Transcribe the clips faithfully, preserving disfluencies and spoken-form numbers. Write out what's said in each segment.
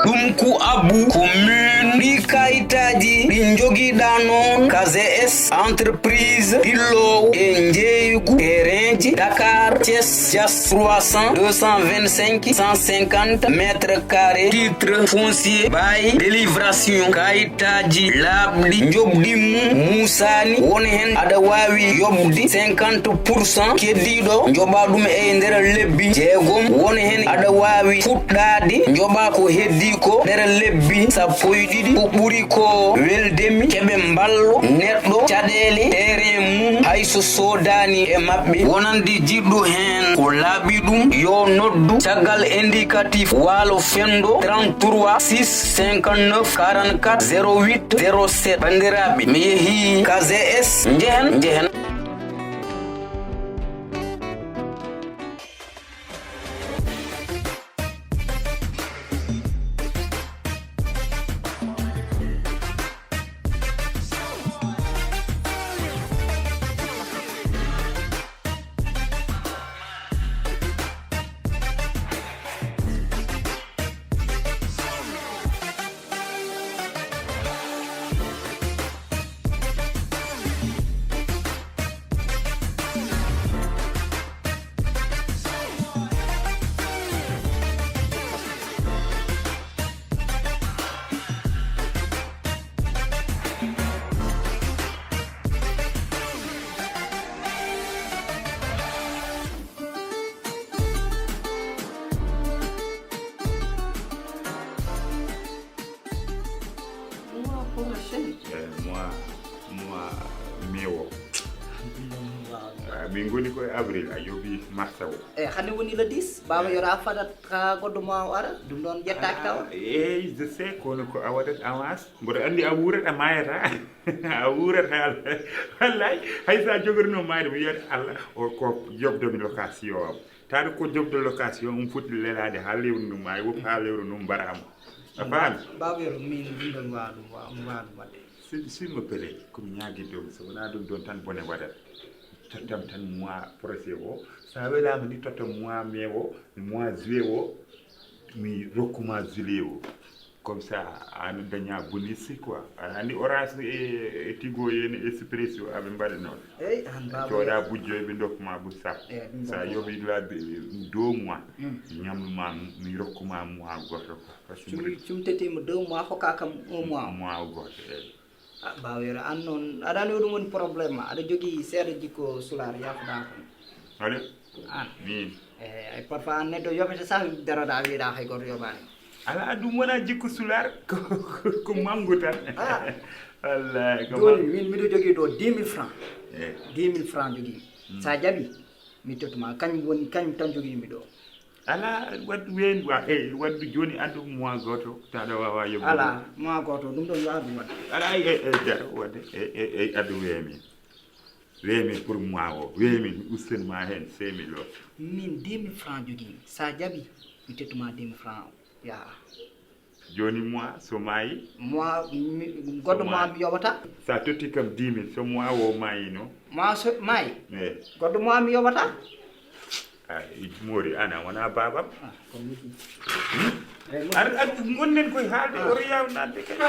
Ɗum ku abbu ko min ɗi kayitaaji ɗi njogiɗa noon. K G S entreprise ɗillowo e njeeygu terrainji Dakar, Thiès, Diass trois cents, deux cent vingt-cinq, cent cinquante mètres carrés, titre foncier, bail, délibération, kayitaaji laaɓɗi, njoɓdi mum muusaani, won heen aɗa waawi yoɓde cinquante pour cent, keddiiɗo njoɓa ɗum e nder lebbi jeegom, won heen aɗa waawi fuɗɗaade njoɓa ko heddii ko nder lebbi sappo e ɗiɗi. Ko ɓuri ko weldemi, keɓe mballo neɗɗo caɗeele terrain mum, hay so soodaani e maɓɓe. Wonande jiɗɗo heen ko laaɓi ɗum, yo noddu caggal indicatif Waalo Fenndo, trente-trois six cinquante-neuf quarante-quatre zéro huit zéro sept. Banndiraaɓe, mi yehii K G S, njehen, njehen. Mois prochain. Eh, mois, mois mai o. Ah, min ngoni ko e avril, a yoɓi mars o. Eh, hannde woni le dix, baaba yora fadat ka goɗɗo mois o ara, ɗum ɗon yettaaki taw. Ah, eh, je sais, kono ko a waɗat avance, mboɗo anndi a wuurat, a maayata. A wuurat haala. Wallay, hay so a jogorino maayde, mi wiyata Allah, o ko joɓdomi location am. Taade ko joɓdo location, um foti lelaade haa lewru ndu maayi, woppa haa lewru ndu mbaraama. A faami? Baaba yoro, min ɗum ɗon waawa ɗum, waawa ɗum waɗde. S'il, s'il me plaît, ko mi ñaagidde on, so wonaa ɗum ɗon tan bone waɗat. Tottam tan mois prochain o, so a welaama ni, tottam mois mai o, mois juillet o, mi rokkuma juillet o. Comme ça, a daña bonus quoi. Aɗa anndi Orange e, e Tigo en, e Expresso, aɓe mbaɗa noon. Eyi, an baaba. Cooda bujjo, ɓe ndokkuma bujjo sappo. Eyi, ɗum ɗon. Sa yoɓi la deux mois, mm, ñamluma, mi rokkuma mois goto quoi. Parce que cum, cum tettima deux mois, hokka kam un mois. Mois goto, eyi. Ah, baaba yoro, an noon, aɗa anndi ko ɗum woni problème ma. Aɗa jogii seeɗa jikko sulaar, yaafuɗa ko. Holi? An. Min. Eh, ay, parfois an neɗɗo yoɓete sah, daroɗa, wiyeɗa hay gooto yoɓaani. Alaa, ɗum wonaa jikku sulaar, ko, ko, ko manngu tan. Ah. Wallaahi, ko jooni, manngu. Min miɗo jogii ɗo dix mille francs. Eh. Dix mille francs jogii. Mm. So a jaɓii, mi tottuma. Kañum woni, kañum tan jogii mi ɗo. Alaa, waɗ ween, wa-, eh, waɗdu jooni, addu mois gooto, tawa aɗa waawa yoɓude. Alaa, mois gooto, ɗum ɗon yo addu waɗde. Alaa, eh, eh, jaro waɗde, eh, eh, eh, addu weemi. Weemi pour mois o, weemi, mi ustan ma heen cinq mille o. Min dix mille francs jogii. So a jaɓii, mi tottuma dix mille francs o. Yaha. Jooni mois so maayi? Mois, mi, goɗɗo mois mi yoɓata. So a totti kam dix mille, so mois o maayino? Mois so maayi? Eh. Goɗɗo mois mi yoɓata. Ah, Mori, an a wonaa baabam. Ah, ko mi. Hmm? Eh, mo- Ar, ar, ngonɗen koye haalde, ah, oto yaaw naatde kadi.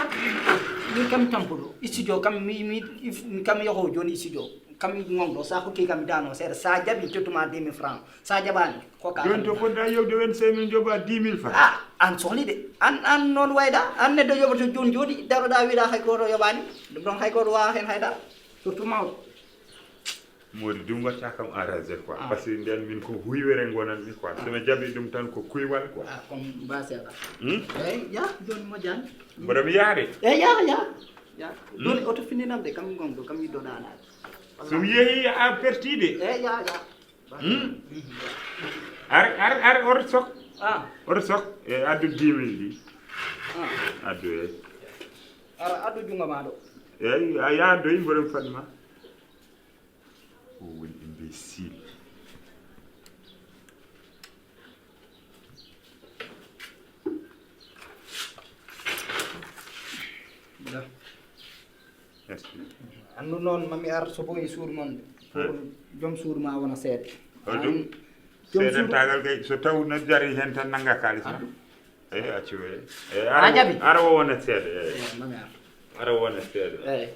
Min kam tampuɗo. Studio kam, mi, mi, if-, kam yoho jooni studio. Kam mi ngonɗo, sa hokki kam mi dano seeɗa. Sa jaɓi, tottuma deux mille francs. Sa jaɓaani, ko ka jooni kam to poɗɗa yoɓde vingt-cinq mille, joɓa dix mille francs. Ah, an sohli de. An, an noon wayɗa. An neɗɗo yoɓoto jooni jooni, daroɗa wiɗa hay gooto yoɓaani. Ɗum ɗon hay gooto wawa heen hay dara. Surtout mawɗo. Modi, ɗum watta kam arrangé quoi. Ah. Parce que nden min ko huywere ngonanmi quoi. So mi jaɓi ɗum tan ko kuywal quoi. Ah, comme mbasi ala. Hmm? Eyi, ya, jooni moƴƴaani. Mboɗo mi yaade? Eyi, ya, ya. Ya. Hmm? Jooni oto fininam de, kam ngonɗo, kam yiɗɗo ɗanaade. So mi yehi a perti de. Eyi, ya, ya. Hmm? Ar, ar, ar, oto sok. Ah. Oto sok. E addu dix mille ɗi. Ah. Addu e. Ara addu junngo ma ɗo. Eyi, a yadoyi mboɗo mi fadma. O woni imbécile. Da. Merci. Anndu noon, mami ar so boyi suudu mon. Pour joom suudu ma wona seeɗa. Holɗum? An, Seeɗen tagal kay, so taw no jari hen tan nanga kalis ma. Eyi, accu e. Eyi, ara, ara o wona seeɗa, eyi. Ara o wona seeɗa. Eyi.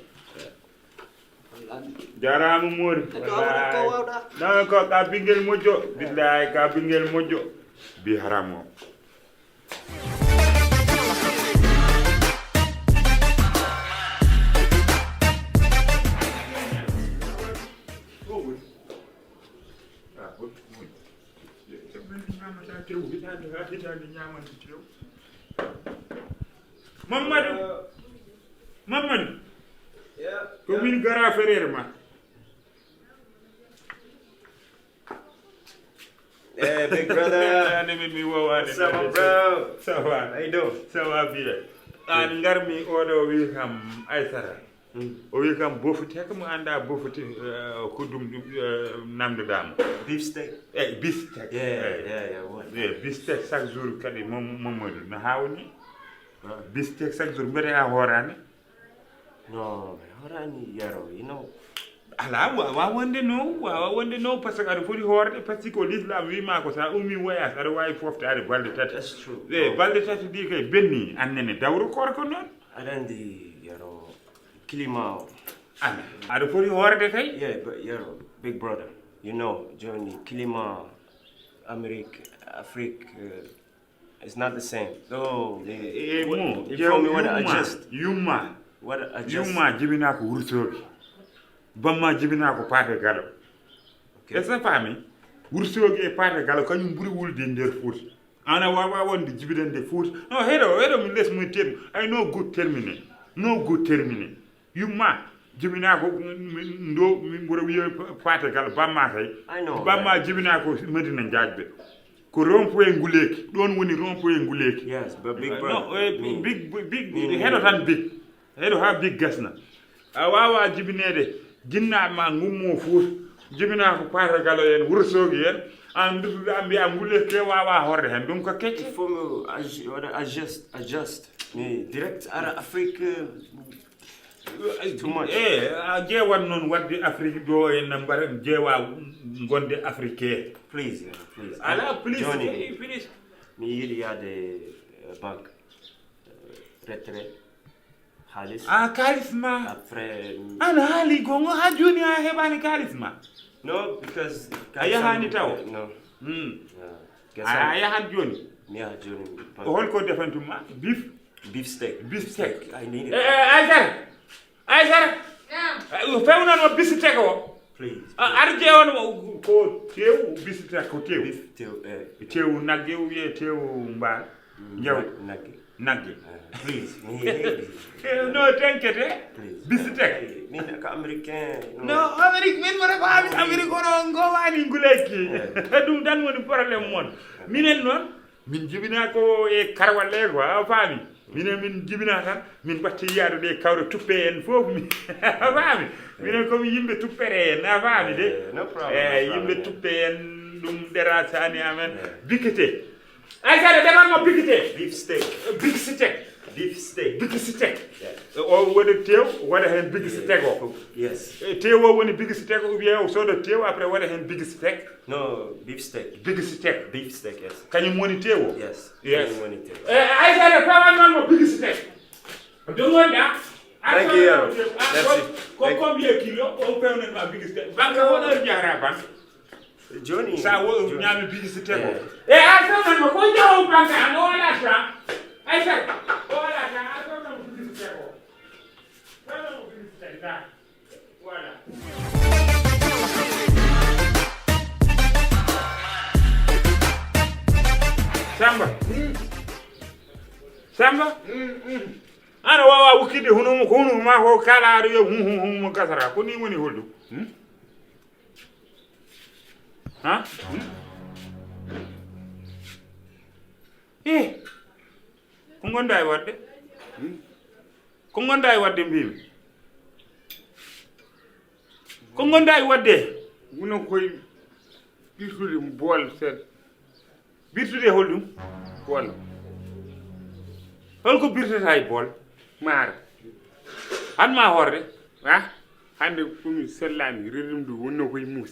Jarama Mori. Wallahi. Non, ko ka bingel moƴƴo. Billahi, ka bingel moƴƴo. Bi haram o. Mamadou. Mamadou. Ko min gara, frère ma. Hey, big brother. Ani mi, mi wawa. What's up, bro? Ça va? How you doing? Ça va bien. An ngarmi oɗo wi kam Aysata. O wi kam bofuti, heke mo anda bofuti, eh, ko ɗum, ɗum, eh, namdoɗamo. Beef steak. Eh, beef steak. Yeah, eh, yeah, yeah, what? Eh, beef steak chaque jour kadi mom, Mamadou no hawni. Ah. Beef steak chaque jour, mbeɗa a horani? No, mi horani Yero, you know. Ala, wawa wonde no, wawa wonde no, parce que aɗa foti hoorde, parce que ko l'islam wima ko sa ummi voyage, aɗa wawi foftaade balɗe tati. That's true. Eh, balɗe tati ɗi kay benni, annene dawro korko noon. Aɗa andi Yero, climat o. An, aɗa foti hoorde kay? Yeah, but Yero, big brother, you know, jooni climat Amérique, Afrique, eh, it's not the same. So, eh, eh, mo, il faut mi waɗa adjust. Yumma. Waɗa adjust. Yumma jibina ko Wursoge. Bamma jibina ko Paate Galo. Ok. Est-ce que faami? Wursoge e Paate Galo kañum ɓuri wulde nder Fuuta. Ana wawa wonde jibinande Fuuta. No, heɗo, heɗo mi les muy term. Ay no good termine. No good termine. Yumma jibina ko, mm, ndo, mi ɓura wiye Paate Galo, bamma kay. I know, bamma right? Jibina ko Madina Jaajɓe. Ko rond-point Nguleyki, ɗon woni rond-point Nguleyki. Yes, but big brother. No, eh, big, big, big, heɗo tan big. Heɗo ha big gasna. A wawa jibinede, jinnaɓe ma ngummo Fuuta. Jibina ko Paate Galo en, Wursoge en. An dutuɗa mbiya Nguleyki wawa horde hen. Ɗum ko kecce. Il faut mi adj-, waɗa adjust, adjust. Mi direct ara Afrique. Too much. Eh, a ƴeewan noon waɗde Afrique ɗo en na mbaɗa ƴeewa gonde Afrique. Please, yeah, please. Ala, please, Johnny, eh, please. Mi yiɗi yaade, eh, banque. Eh, retrait. Haalis. Ah, kaalis ma. Après, mm. An haali gongo ha jooni a heɓani kaalis ma? No, because a yahani taw? No. Hmm. Yeah. A, a yahat jooni? Mi yahat jooni. Ko holko defantuma? Beef? Beef steak. Beef steak. I need it. Eh, eh, Aysata! Aysata! Naam. Eh, fewnanmo bistek o. Please. A, ar ƴeewan mo ko tew, bistek ko tew. Beef tew, eh. Tew nagge ou bien tew mbaal? Mm, njaw. Nag-, nagge. Nagge. Eh, please. Mi heewi. Eh, no tenkete? Please. Bistek. Eh, min ko américain, no. No, Amérique, min mboɗo faami Amérique, kono ngowani nguleyki. Eh. Ɗum tan woni problème mon. Minen noon, min jibina ko e karwalle ko, a faami? Minen min jibina tan, min mbatti yiyaaɗo ɗe kawre tuppe en fof, mi, a faami? Minen komi yimɓe tuppere en, a faami de? Eh, no problem, eh, no problem. Yimɓe tuppe en, ɗum ɗera sani amen. Eh. Bikete. Ay, kadi, defanmo bikete. Beef steak. Big steak. Beef steak. Big steak. Yeah. O waɗa tew, waɗa hen big steak o. Yes. Eh, tew o woni big steak, ou bien o soda tew, après waɗa hen big steak. No, beef steak. Big steak. Beef steak, yes. Kañum woni tew o? Yes. Yes. Kañum woni tew o. Eh, Aysata, fewan noon mo big steak. Ɗum wonɗa? Thank you, yeah. Merci. Ko, ko combien kilo? O fewnan ma big steak. Banque o ɗo jara banque. Jooni, sa wo, jooni. Ñaami big steak o. Eh. Eh, a fewnan mo ko jawo banque an o wala sa. Aysata, o wala sa, a fewnan mo big steak o. Fewnan mo big steak, da. Voilà. Samba. Samba. Ana wawa wukkide hunumo ko hunumo ma ko kala aɗa wiya hum, hum, hum, mo gasata. Ko ni woni holɗum? Hmm? Ha? Hmm? Eh. Ko ngonɗa e waɗde? Hmm? Ko ngonɗa e waɗde mbimi? Ko ngonɗa e waɗde? Wono koye ɓirtude bool seeɗa. Ɓirtude holɗum? Bool. Holko ɓirtata e bool? Maaro. An ma hoorde? Ah, hannde ko mi sellani, reɗum ɗum wonno koye muus.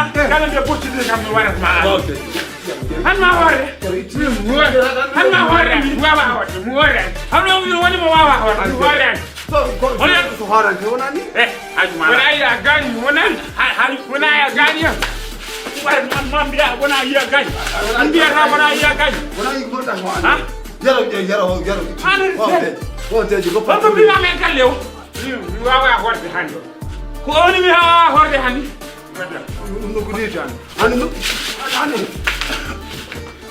Kala nde ɓoccude kam mi waɗat ma an. Han ma hoorde. Han ma hoorde. Mi wawa hoorde. Mi hoorde. Hano mi woni mo wawa hoorde. Mi hoorde. Ko ko hoorante wonani? Eh, haju ma. Wona ya gani wonani. Haju wona ya gani ya. Wara man man biya wona ya gani. Mbiyata wona ya gani. Wona yi ko ta ko an. Ha? Yaro yaro yaro. An. Ko te ko pa. Ko bi ma men kalle o. Mi wawa hoorde hande. Ko woni mi hawa hoorde hande. Ɗum no ko ɗiɗi tan. Ani no ani.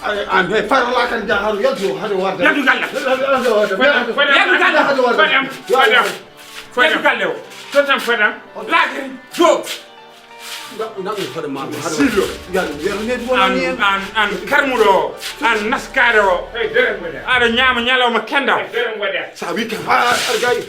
An he parla kan ja haru yaltu hade warde. Yaltu galla. Yaltu galla. Hade warde. Fodam. Fodam. Yaltu galle o. Totam fodam. Laakiri. Jo. Nami fodam ma. Silo. Yaltu yaltu ne duwa ni. An an karmuɗo o. An naskaɗo o. Aɗa ñaama ñalawma kenda. Sa wi ka fa argay.